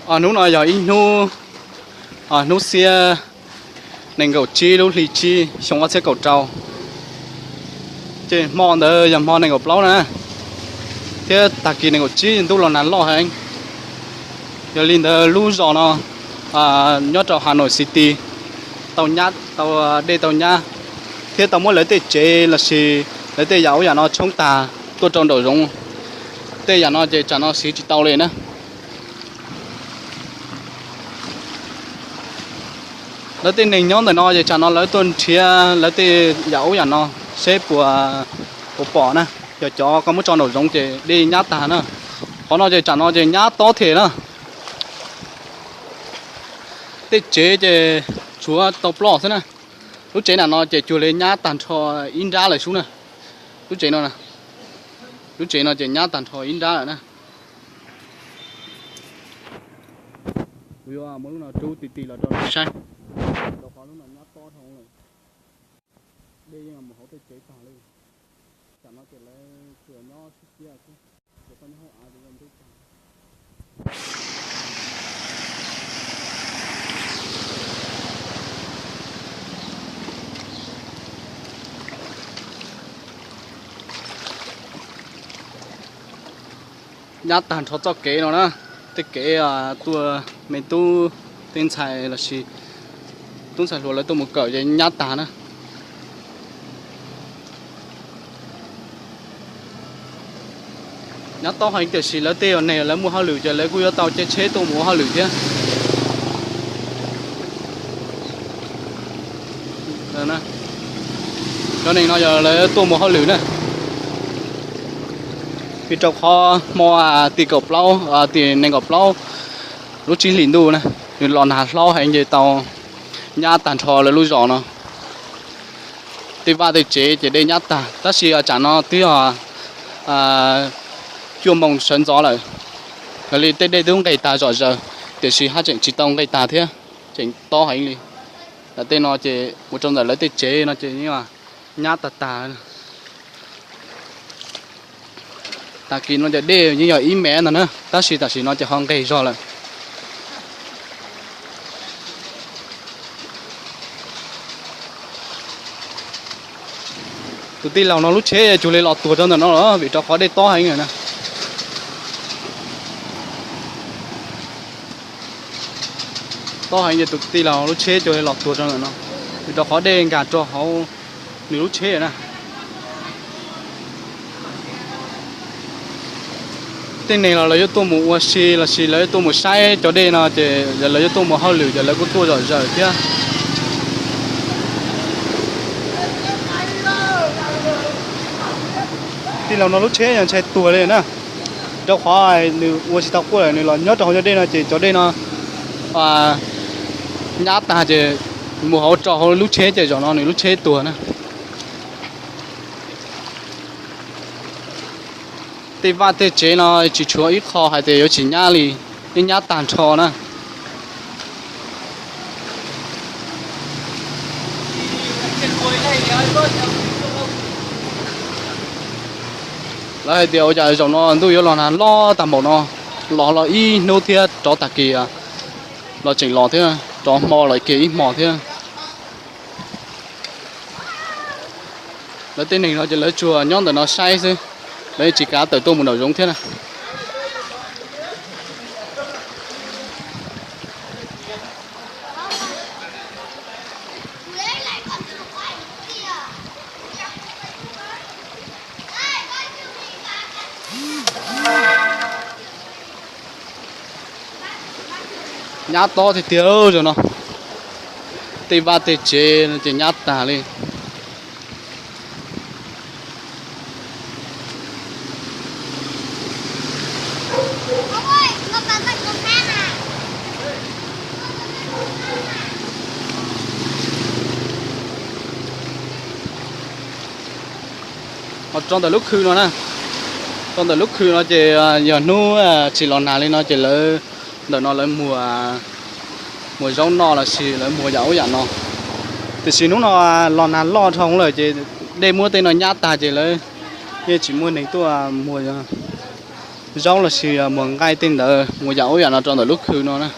Hnub no yog ib hnub, hnub xiab nees nkaum tsib lub hli tsib xyoo ob txhiab kaum rau. Ces hmo ntawd yog hmo nees nkaum plaub na, thiab tag kis nees nkaum tsib ntuj los nag loj heev. Yog li ntawd lub zos no nyob rau Hà Nội City tau nyab, tau dej tau nyab, thiab tau muab lawv tej tsev lossis lawv tej yam ub yam no tshoob tag tuaj rau nraum zoov. Tej yam no ces tsam no siv tsis tau li na. Lawv tej neeg nyob ntawm no ces tsam no lawv tuaj nrhiav lawv tej yam ub yam no seb puas, puas pom na. Yog cov koj muab tso nraum zoov ces dej nyab tag na. Qhov no ces tsam no ces nyab tob thiab na. Tej tsev ces tshuav tau ploj xwb na. Lub tsev nram no ces cuag li nyab tag nrho ib nrab lawm sub na. Lub tsev no, lub tsev no ces nyab tag nrho ib nrab lawm na. Kuv yuav muab lub no rub ti ti los rau nej saib, rau qhov lub no nyab tob dhau lawm. Dej yeej mus hauv tej tsev tag li. Tsam no ces lawv tsuas nyob sib ciab xwb, ces koj nyob hauv av ces yeej ntub tag. Nyab tag nrho txoj kev no na, tej kev tuaj me tub tej ntxhais lossis tub ntxhais hluas lawv tuaj mus kawm ces nyab tag na. Nyab tob heev tiam sis lawv tej yog neeg lawv muaj hauj lwm ces lawv kuj yuav tau caij tsheb tuaj mus ua hauj lwm thiab. Cov neeg no yog lawv tuaj mus hauj lwm na. Vim rau qhov hmo tim kaum plaub, tim nees nkaum plaub lub tsib hlis ntuj na, nws los nag hlob heev ces tau nyab tag nrho lawv lub zos no. Tej vaj tej tsev ces dej nyab tag tab sis tsam no twb yog cuaj moos sawv ntxov lawm. Yog li tej dej twb nqes tag zom zaws, tiam sis haj tseem tsis tau nqes tag thiab, tseem tob heev li. Tej no ces mus rau ntawm lawv tej tsev no ces nyab tag tag. Tag kis no ces dej yeej yog ib mev ntag na, tab sis tam sim no ces ho nqes zog lawm. Tus tij laug no lub tsheb cuag li los tuag rau ntawm no los vim rau qhov dej tob heev na. Tob heev ces tus tij laug lub tsheb cuag li los tuag rau ntawm no, vim rau qhov dej nkag rau hauv nws lub tsheb na. Tej neeg los lawv yuav tuaj mus ua si lossis lawv yuav tuaj mus saib cov dej no ces yog lawv yuav tuaj mus hauj lwm ces lawv kuj tuaj zom zaws thiab. Tij laug no lub tsheb yog ntshai tuag li na, rau qhov nws ua tsis tau quaj lawm, nws los nyob rau hauv cov dej no ces cov dej no nyab tag ces mus hauv rau hauv lub tsheb ces zaum no nws lub tsheb tuag na. Tej vaj tej tsev no tsis tshuav ib qho hais tias yuav tsis nyab li, yeej nyab tag nrho na. Lawv hais tias ua cas zaum no ntuj yuav los nag loj tag npaum no, los los ib hnub thiab rov tag kis los tseem los thiab, rov hmo los kiag ib hmo thiab. Lawv tej neeg no ces lawv tsuas nyob ntawm no saib xwb, lawv tsis kav tawm tuaj mus nraum zoov thiab na. Nyab tob tiag tiag zaum no. Tej vaj tej tsev no ces nyab tag li. Ho rau ntawm lub khw no na, rau ntawm lub khw no ces yog hnub tsis los nag li no ces lawv ntawm no lawv muag, muag zaub noj lossis lawv muag yam ub yam no. Tiam sis hnub no los nag loj dhau lawm ces dej muab tej no nyab tag ces lawv yeej tsis muaj neeg tuaj muag. Zaub los sis muag nqaij tej ntawd mus yam ub yam no rau ntawm lub khw no na.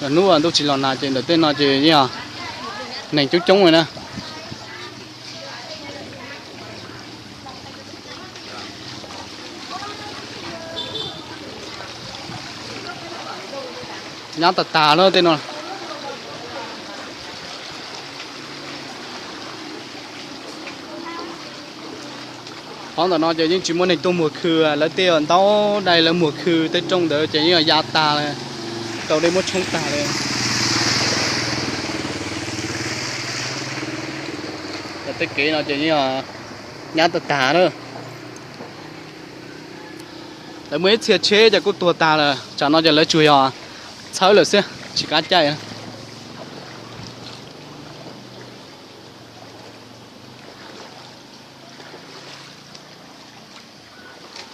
Hnub ntuj tsis los nag ces ntawm tej no ces yeej yog neeg coob coob li na. Nyab tag tag lawm tej no. Qhov ntawm no ces yeej tsis muaj neeg tuaj muag khw, lawv tej ntaub dai lawv muag khw tej rooj ntawd ces yeej ya tag li, tau dej muab tshoob tag li. Tej kev no ces yeej nyab tag tag na. Lawv muaj ib txhia tsheb ces kuj tuag tag lawm, tsam no ces lawv tsuas yog txhawb lawm xwb tsis kav caij.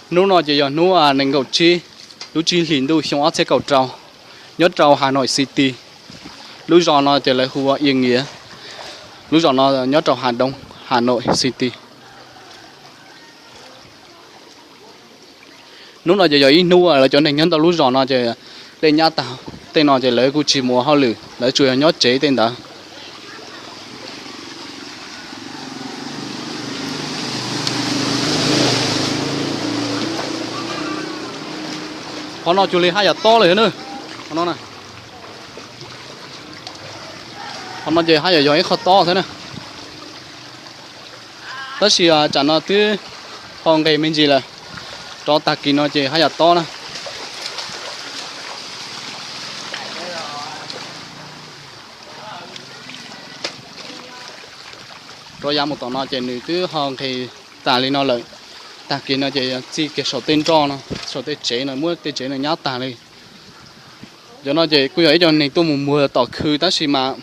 Hnub no ces yog hnub nees nkaum tsib lub tsib hlis ntuj xyoo ob txhiab kaum rau, nyob rau Hà Nội City. Lub zos no ces lawv hu ua Yên Nghĩa. Lub zos no nyob rau Hà Đông, Hà Nội City. Hnub no ces yog ib hnub lawv cov neeg nyob ntawm lub zos no ces dej nyab tag, tej no ces lawv kuj tsis mus ua hauj lwm, lawv tsuas yog nyob tsev tej ntawd. Qhov no cuag li haj yam tob lawm na. Qhov no ces haj yam yog ib qho tob thiab na. Tab sis tsam no twb ho nqes me ntsis lawm, rov tag kis no ces haj yam tob na. Rov yav mus tom no ces nws twb ho nqes tas li no lawm. Tag kis no ces txij kiag saum tej nroj no, saum tej tsev no, muab tej tsev no nyab tag li. Cov no ces kuj yog ib co neeg tuaj mus muag tom khw tab sis mas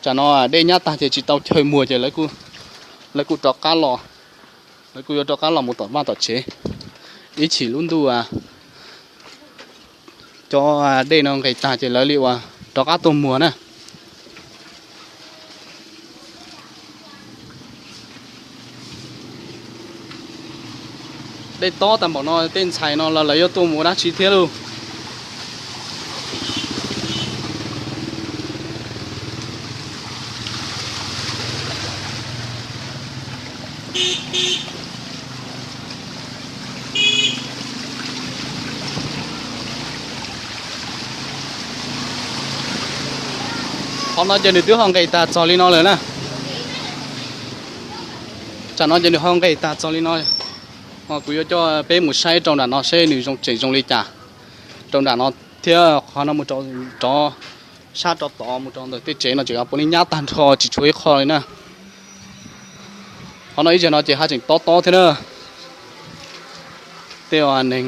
tsam no dej nyab tag ces tsis tau chaw muag ces lawv kuj rov qab los, lawv kuj yuav rov qab los mus tom vaj tom tsev. Ib chim lub ntuj cov dej no nqes tag ces lawv li uas rov qab tuaj muag na. Dej tob tag npaum no tej ntxhais no los lawv yuav tuaj mus ua dab tsi thiab lauj? Qhov no ces nws twb ho nqes tag txog li no lawm na. Tsam no ces nws ho nqes tag txog li no. Kuv yuav coj peb mus saib rau nram no seb nws zoo tseem zoo li cas. Rau nram no thiab qhov no mus rau, rov sab rov tod mus rau ntawm tej tsev no tseem puav leej nyab tag nrho tsis tshuav ib qho li na. Qhov no ib zaug no ces haj tseem tob tob thiab na. Tej uas neeg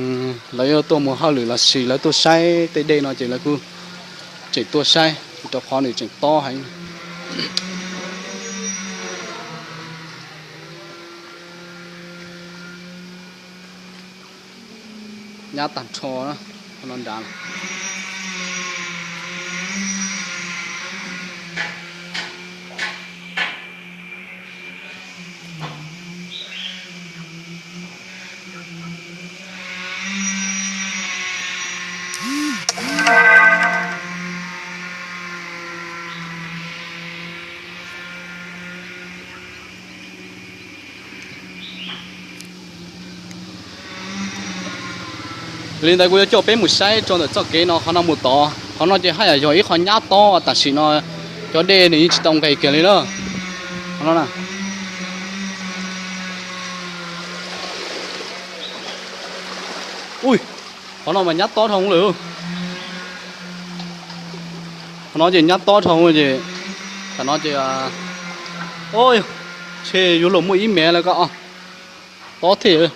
lawv yuav tuaj mus hauj lwm los sis lawv tuaj saib tej dej no ces lawv kuj tseem tuaj saib rau qhov nws tseem tob heev. Nyab tag nrho no nrad. Li ntawd kuv yuav coj peb mus saib rau ntawm txoj kev no qhov no mus tod. Qhov no ces haj yam yog ib qho nyab tob tam sim no cov dej nws yeej tsis tau nqes kiag li na. Qhov no na. Ui, qhov no mas nyab tob dhau lawm. Qhov no ces nyab tob dhau ces, tam no ces, o, ntshe yuav luag muaj ib mev lawm ko. Tob thiab.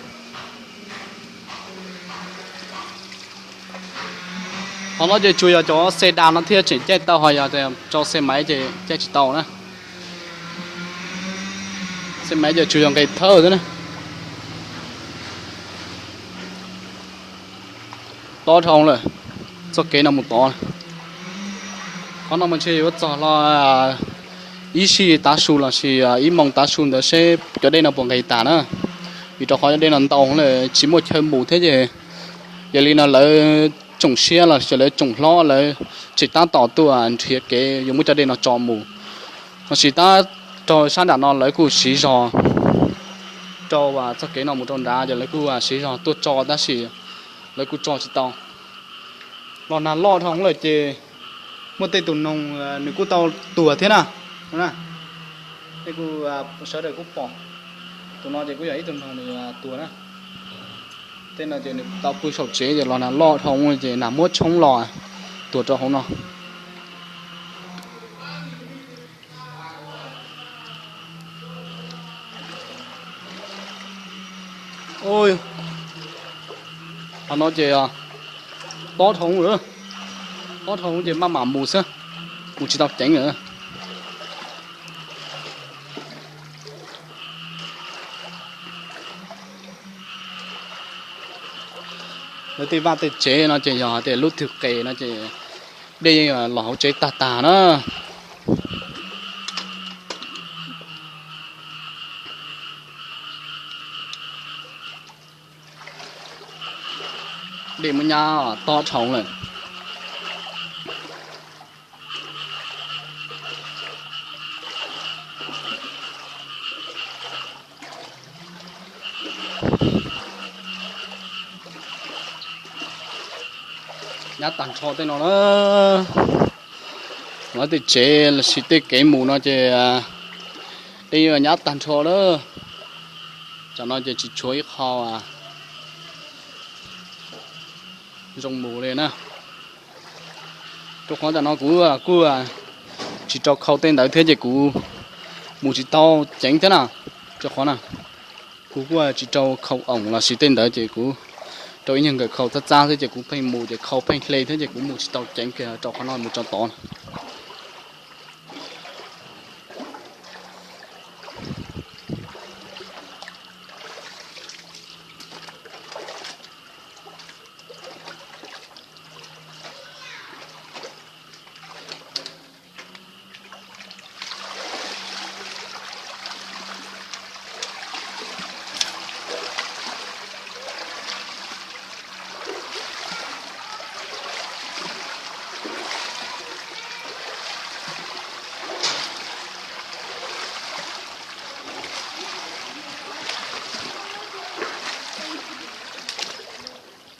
Qhov no ces tsuas yog cov xe đạp no thiaj tseem caij tau, ho yog rau xe máy ces caij tsis tau na. Xe máy ces tsuas yog nqes thawj xwb na. Tob dhau lawm, txoj kev no mus tod. Qhov no mas ntshe yuav txog hlo ib sij tav su los sis ib moos tav su ntawd seb cov dej no puas nqes tas na. Vim rau qhov cov dej no ntau lawm tsis muaj chaw mus thiab ces Ces li no lawv tsoom siab los sis lawv tsoom hlob lawv tseem tab tom tuaj nrhiav kev yuav muab cov dej no tso mus. Los sis tab rau sab nram no lawv kuj siv zog rau txoj kev no mus rau nrad ces lawv kuj siv zog tuaj tso tab sis lawv kuj tso tsis tau. Los nag loj dhau hwv lawm ces muaj tej tus noog nws kuj tau tuag thiab na. Tej kuj sawv daws kuj pom, tus no ces kuj yog ib tug noog nws tuag na. Tej no ces nws tau pw saum tsev ces los nag loj dhau ces nag muab tshoob los tuag rau hauv no. Qhov no ces tob dhau, tob dhau ces maj mam mus xwb, mus tsis tau ceev lawm. Lawv tej vaj tej tsev no ces yog hais tias lub twg qes no ces dej yeej los hauv tsev tag tag na. Dej muab nyab tob dhau lawm. Nyab tag nrho tej no na. Lawv tej tsev los sis tej kev mus no ces dej nyab tag nrho lawm. Tam no ces tsis tshuav ib qho zoo mus li na. Rau qhov tam no kuv kuj tsis rau khau tej ntawd thiab ces kuv mus tsis tau ceev thiab na. Rau qhov na kuv kuj tsis rau khau oom los sis tej ntawd ces kuv rau ib nyuag nkawm khau txab txab xwb ces kuv pheej mus ces khau pheej hle thiab ces kuv mus tsis tau ceev kiag rau qhov no mus tso tod.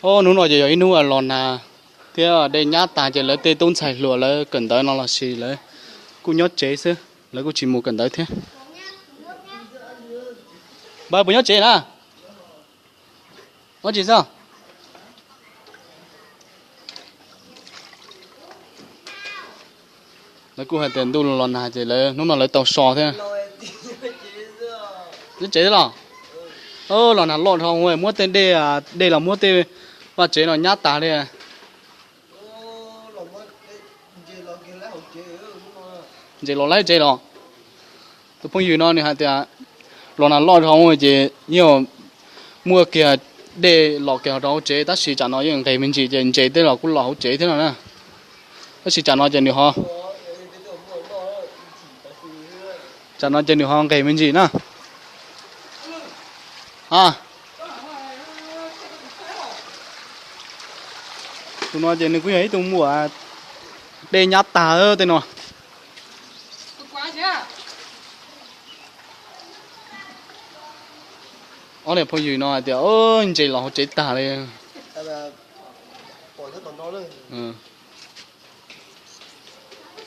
Hnub no ces yog ib hnub los nag thiab dej nyab tag ces lawv tej tub ntxhais hluas lawv kawm ntawv no los sis lawv kuj nyob tsev xwb, lawv kuj tsis mus kawm ntawv thiab. Npawg puas nyob tsev na? Ua tsis xwb. Lawv kuj hais tias ntuj los nag ces lawv hnub no lawv tau so thiab. Nyob tsev los? Los nag loj dhau muab tej dej, dej los muab tej vaj tsev no nyab tag li. Ntses los laib tsev los. Tus phooj ywg no nws hais tias los nag loj dhau ces yeej muaj kiag dej los kiag rau hauv tsev tab sis tsam no yeej nqes me ntsis ces ntses tej los kuj los hauv tsev thiab no na. Tab sis tsam no ces nws ho, tsam no ces nws ho nqes me ntsis na. Tus no ces nws kuj yog ib tug muam dej nyab tag tej no. Ob niam phooj ywg no hais tias ntses los hauv tsev tag li.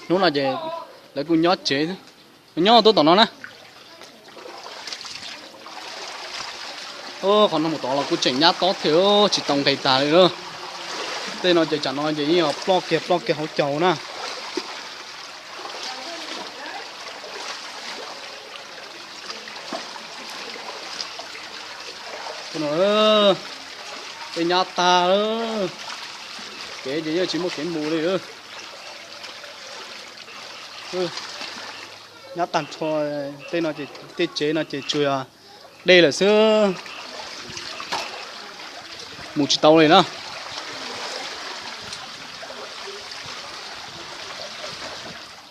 Hnub no ces lawv kuj nyob tsev, nyob tuaj tom no na. Qhov no mus tod los kuj tseem nyab tob thiab tsis tau nqes tag li. Tej no ces tsam no ces yeej ploj kiag ploj kiag hauv caug na. Tej nyab tag, kev ces yeej tsis muaj kev mus li. Nyab tag nrho, tej no, tej tsev no ces tsuas yog dej lawm xwb, mus tsis tau li na.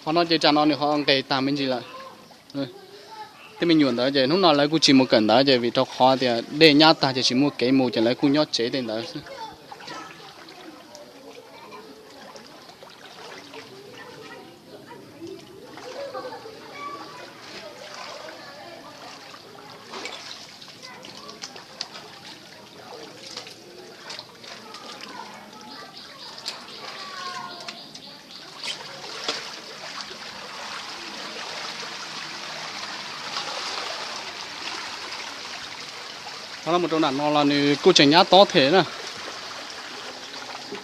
Qhov no ces tsam no nws ho nqes tag me ntsis lawm. Tej me nyuam ntawd ces hnub no lawv kuj tsis mus kawm ntawv ces vim rau qhov tias dej nyab tag ces tsis muaj kev mus ces lawv kuj nyob tsev tej ntawd xwb. Qhov no mus rau nram no los nws kuj tseem nyab tob thiab na.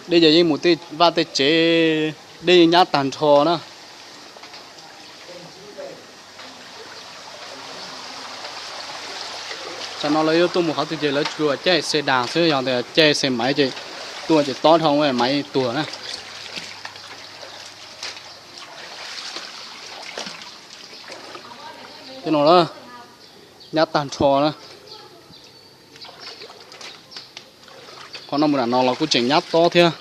Dej ces yeej mus tej vaj tej tsev, dej yeej nyab tag nrho na. Tam no lawv yuav tuaj mus qhov twg ces lawv tsuas caij xe das xwb, yog tias caij xe maiv ces tuaj ces tob dhau maiv tuag na. Tej no na, nyab tag nrho na. Qhov no mus nram no los kuj tseem nyab tob thiab.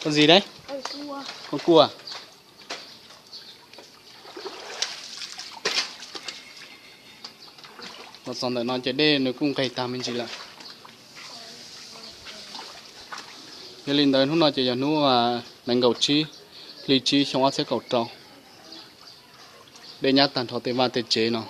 Con gì đấy? Con cua. Los txog ntawm no ces dej nws kuj nqeg tag me ntsis lawm. Yog li ntawd hnub no ces yog hnub nees nkaum tsib hli tsib xyoo ob txhiab kaum rau. Dej nyab tag nrho tej vaj tej tsev no.